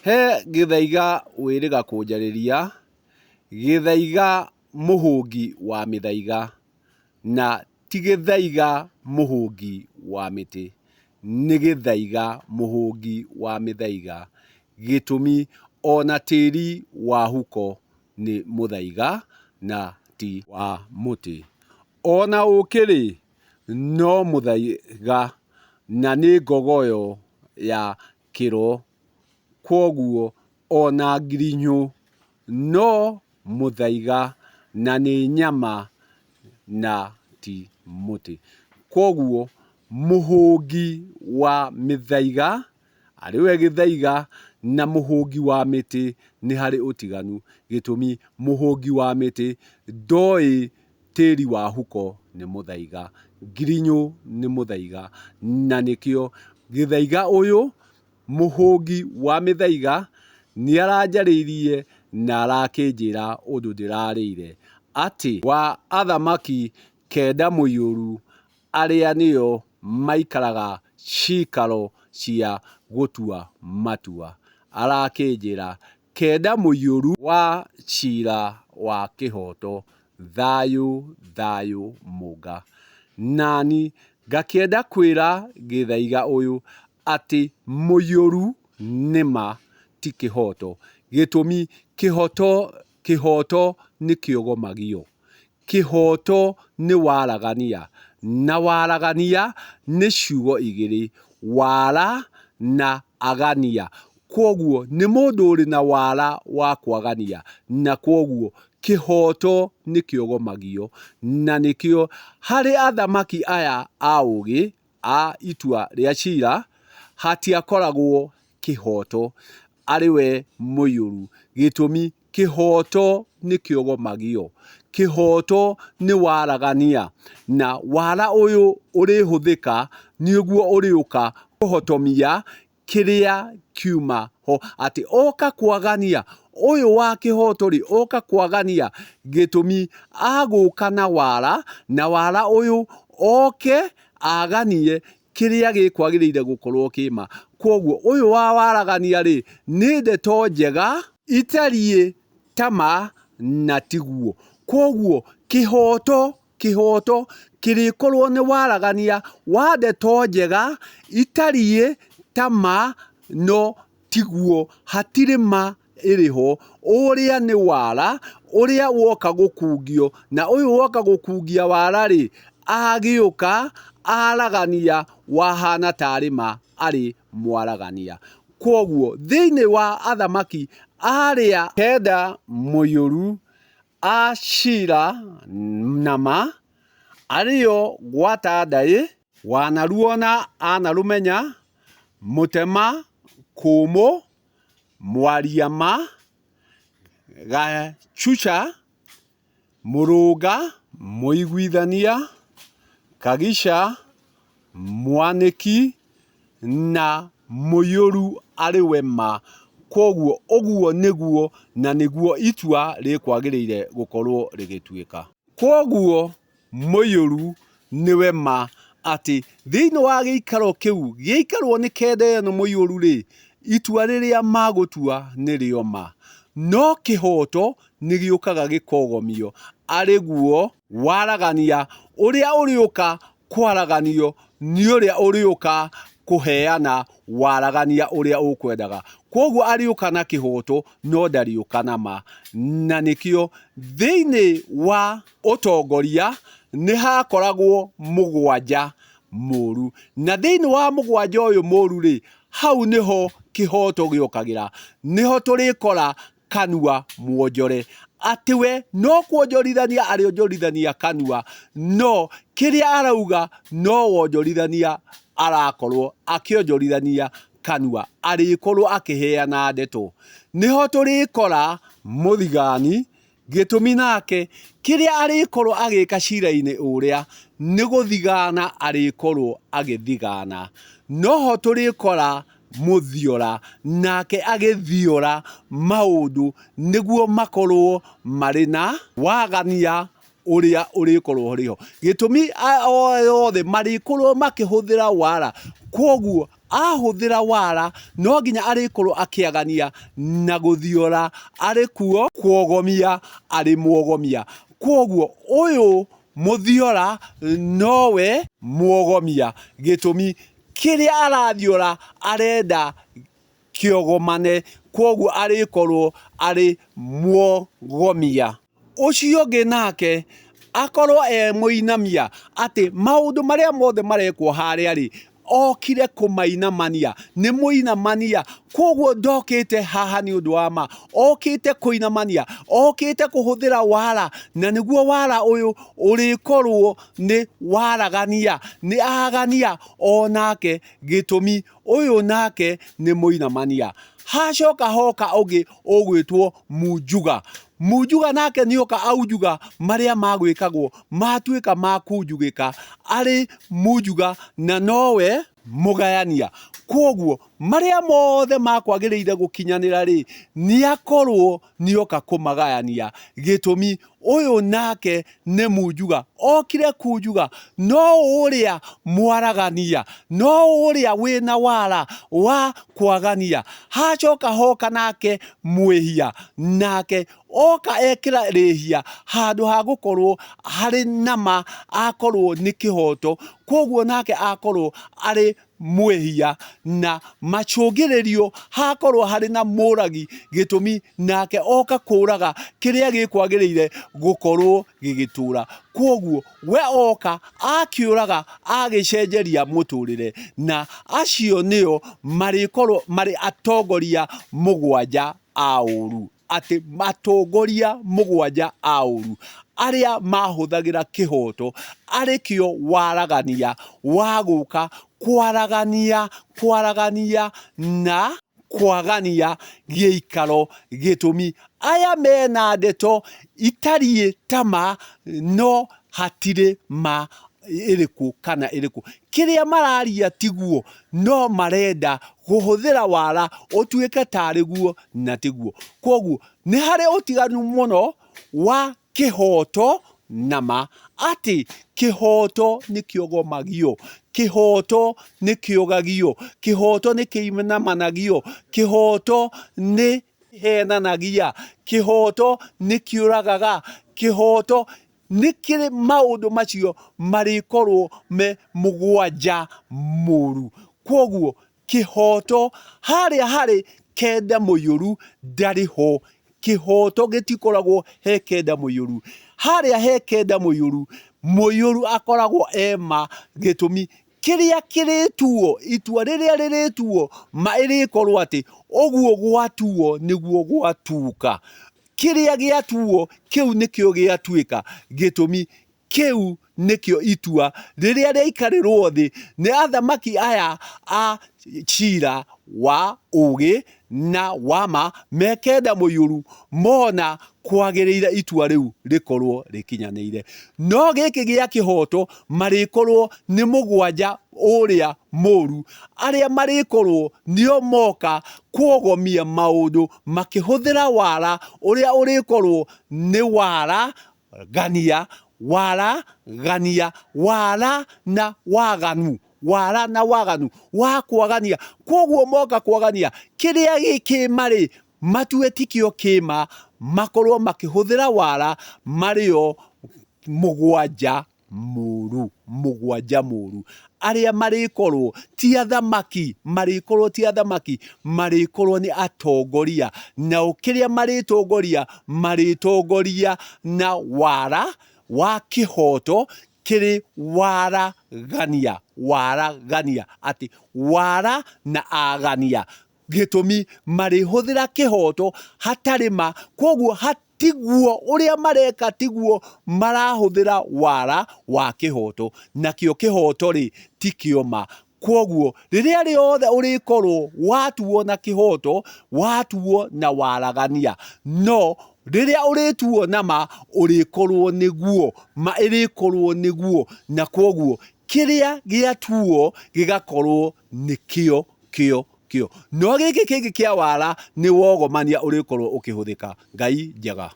He Gĩthaiga wĩrĩga kũnjarĩria, Gĩthaiga mũhũngi wa mĩthaiga, na ti Gĩthaiga mũhũngi wa mĩtĩ, nĩ Gĩthaiga mũhũngi wa mĩthaiga. Gĩtũmi ona tĩri wa huko nĩ mũthaiga na ti wa mũtĩ. Ona ũkĩ-rĩ, no mũthaiga na nĩ ngogoyo ya kĩro, kwoguo ona ngirinyũ no mũthaiga na nĩ nyama na ti mũtĩ. Kwoguo mũhũngi wa mĩthaiga arĩ we gĩthaiga na mũhũngi wa mĩtĩ nĩ harĩ ũtiganu. Gĩtũmi mũhũngi wa mĩtĩ ndoĩ tĩri wa huko nĩ mũthaiga, ngirinyũ nĩ mũthaiga, na nĩkĩo gĩthaiga ũyũ mũhũngi wa mĩthaiga nĩ aranjarĩirie na arakĩnjĩra ũndũ ndĩrarĩire, atĩ wa athamaki kenda mũiyũru arĩa nĩo maikaraga ciikaro cia gũtua matua. Arakĩnjĩra kenda mũiyũru wa cira wa kĩhoto, thayũ thayũ Mũnga. Nani ngakĩenda kwĩra Gĩthaiga ũyũ atĩ mũiyũru nĩ ma ti kĩhoto. Gĩtũmi kĩhoto kĩhoto nĩ kĩogomagio. Kĩhooto nĩ waragania, na waragania nĩ ciugo igĩrĩ, wara na agania. Kwoguo nĩ mũndũ ũrĩ na wara wa kwagania, na kwoguo kĩhooto nĩ kĩogomagio, na nĩkĩo harĩ athamaki aya a ũũgĩ a itua rĩa cira, hatiakoragwo kĩhooto arĩ we mũiyũru. Gĩtũmi kĩhooto nĩ kĩogomagio, kĩhooto nĩ waragania, na wara ũyũ ũrĩhũthĩka nĩguo ũrĩũka kũhotomia kĩrĩa kiuma ho, atĩ oka kwagania, ũyũ wa kĩhooto rĩ, oka kwagania, gĩtũmi agũka na wara, na wara ũyũ oke aganie kĩrĩa gĩkwagĩrĩire gũkorwo kĩ ma. Kwoguo ũyũ wa waragania rĩ, nĩ ndeto njega itariĩ ta ma na tiguo. Kwoguo kĩhoto kĩhoto kĩrĩkorwo nĩ waragania wa ndeto njega itariĩ ta ma no tiguo, hatirĩ ma ĩrĩ ho, ũrĩa nĩ wara, ũrĩa woka gũkungio, na ũyũ woka gũkungia wara-rĩ, agĩũka aragania wahana tarĩ ma arĩ mwaragania. Kwoguo thĩinĩ wa athamaki arĩa kenda mũiyũru a cira na ma, arĩo gwata ndaĩ, wanaruona anarũmenya, mũtema kũmũ, Mwaria ma, Gachucha, Mũrũnga, Mũiguithania, Kagicha, Mwanĩki na Mũiyũru arĩ we ma. Kwoguo ũguo nĩguo na nĩguo itua rĩkwagĩrĩire gũkorwo rĩgĩtuĩka. Kwoguo mũiyũru nĩwe ma atĩ thĩinĩ wa gĩikaro kĩu gĩaikarwo nĩ kenda ĩno mũiyũru-rĩ, itua rĩrĩa magũtua nĩrĩo ma. No kĩhoto nĩ gĩũkaga gĩkogomio arĩ guo waragania ũrĩa ũrĩũka kwaraganio nĩ ũrĩa ũrĩũka kũheana waragania ũrĩa ũkwendaga. Kwoguo arĩũka na kĩhoto no ndarĩũka na ma. Na nĩkĩo thĩinĩ wa ũtongoria nĩ hakoragwo mũgwanja mũru. Na thĩinĩ wa mũgwanja ũyũ mũru rĩ, hau nĩho kĩhoto gĩokagĩra. Nĩho tũrĩkora kanua mwonjore atĩ we no kuonjorithania arĩonjorithania kanua no kĩrĩa arauga no wonjorithania arakorwo akĩonjorithania kanua arĩkorwo akĩheana ndeto nĩho tũrĩkora mũthigani gĩtũmi nake kĩrĩa arĩkorwo agĩka cira-inĩ ũrĩa nĩ gũthigana arĩkorwo agĩthigana noho tũrĩkora mũthiora, nake agĩthiora maũndũ nĩguo makorwo marĩ na wagania Ũrĩa ũrĩkorwo ũrĩ ho. Gĩtũmi othe marĩkorwo makĩhũthĩra wara, kwoguo ahũthĩra wara no nginya arĩkorwo akĩagania na gũthiora arĩ kuo kuogomia arĩ mwogomia. Kwoguo ũyũ mũthiora nowe mwogomia, gĩtũmi kĩrĩa arathiora arenda kĩogomane, kwoguo arĩkorwo arĩ mwogomia. Ũcio ũngĩ nake akorwo e mũinamia, atĩ maũndũ marĩa mothe marekwo harĩa rĩ, okire kũmainamania, nĩ mũinamania, kwoguo ndokĩte haha nĩ ũndũ wa ma, okĩte kũinamania, okĩte kũhũthĩra wara, na nĩguo wara ũyũ ũrĩkorwo nĩ waragania, nĩ agania onake, gĩtũmi Ũyũ nake nĩ mũinamania. Hacoka hoka ũngĩ ũgwĩtwo Munjuga. Munjuga nake nĩoka aunjuga marĩa magwĩkagwo matuĩka ma kunjugĩka. Arĩ Munjuga na nowe mũgayania. Kwoguo marĩa mothe makwagĩrĩire gũkinyanĩra-rĩ, nĩakorwo nĩoka kũmagayania. Gĩtũmi Ũyũ nake nĩ munjuga, okire kunjuga, no ũrĩa mwaragania, no ũrĩa wĩna wara wa kwagania. Hacoka hoka nake mwĩhia, nake oka ekĩra rĩhia handũ ha gũkorwo harĩ na ma akorwo nĩ kĩhoto, kwoguo nake akorwo arĩ mwĩhia na macũngĩrĩrio hakorwo harĩ na mũragi gĩtũmi nake oka kũraga kĩrĩa gĩkwagĩrĩire gũkorwo gĩgĩtũra. Kwoguo we oka akĩũraga agĩcenjeria mũtũrĩre na acio nĩo marĩkorwo marĩ atongoria mũgwanja a ũru. Atĩ atongoria mũgwanja a ũru arĩa mahũthagĩra kĩhooto arĩ kĩo waragania wa gũka kwaragania kwaragania na kwagania gĩikaro gĩtũmi aya mena ndeto itariĩ ta ma no hatirĩ ma ĩrĩkũ kana ĩrĩkũ. Kĩrĩa mararia tiguo, no marenda kũhũthĩra wara ũtuĩke tarĩ guo na tiguo. Kwoguo nĩ harĩ ũtiganu mũno wa kĩhoto na ma, atĩ kĩhoto nĩ kĩogomagio, kĩhoto nĩ kĩogagio, kĩhoto nĩ kĩinamanagio, kĩhoto nĩ kĩhenanagia, kĩhoto nĩ kĩũragaga, kĩhoto Nĩ kĩrĩ maũndũ macio marĩkorwo me mũgwanja mũru. Kwoguo kĩhoto harĩa harĩ kenda mũiyũru ndarĩ ho. Kĩhoto gĩtikoragwo he kenda mũiyũru. Harĩa he kenda mũiyũru, mũiyũru akoragwo e ma gĩtũmi kĩrĩa kĩrĩtuo, itua rĩrĩa rĩrĩtuo ma ĩrĩkorwo atĩ ũguo gwatuo nĩguo gwatuka. Kĩrĩa gĩatuo, kĩu nĩkĩo gĩatuĩka. Gĩtũmi, kĩu nĩkĩo itua rĩrĩa rĩaikarĩrwo thĩ nĩ athamaki aya a cira wa ũũgĩ na wa ma me kenda mũiyũru mona kwagĩrĩire itua rĩu rĩkorwo rĩkinyanĩire. No gĩkĩ gĩa kĩhooto marĩkorwo nĩ mũgwanja ũrĩa mũru, arĩa marĩkorwo nĩo moka kuogomia maũndũ makĩhũthĩra wara ũrĩa ũrĩkorwo nĩ wara gania, wara gania, wara na waganu, wara na waganu wa kwagania. Kwoguo moka kwagania kĩrĩa gĩkĩma-rĩ, matue tikĩo kĩma, makorwo makĩhũthĩra wara marĩo mũgwanja mũũru, mũgwanja mũũru, arĩa marĩkorwo ti athamaki, marĩkorwo ti athamaki, marĩkorwo nĩ atongoria, nao kĩrĩa marĩtongoria, marĩtongoria na wara wa kĩhoto kĩrĩ waragania, waragania, atĩ wara na agania, Gĩtũmi, marĩhũthĩra kĩhooto hatarĩ ma, kwoguo tiguo ũrĩa mareka tiguo marahũthĩra wara wa kĩhooto, nakĩo kĩhooto-rĩ, tikĩo ma. Kwoguo rĩrĩa rĩothe ũrĩkorwo watuo na kĩhooto, watuo na waragania, no rĩrĩa ũrĩtuo na ma, ũrĩkorwo nĩguo, ma ĩrĩkorwo nĩguo, na kwoguo kĩrĩa gĩatuo gĩgakorwo nĩkĩo kĩo kĩo. No gĩkĩ kĩngĩ kĩa wara nĩ wogomania ũrĩkorwo ũkĩhũthĩka. Ngai njega.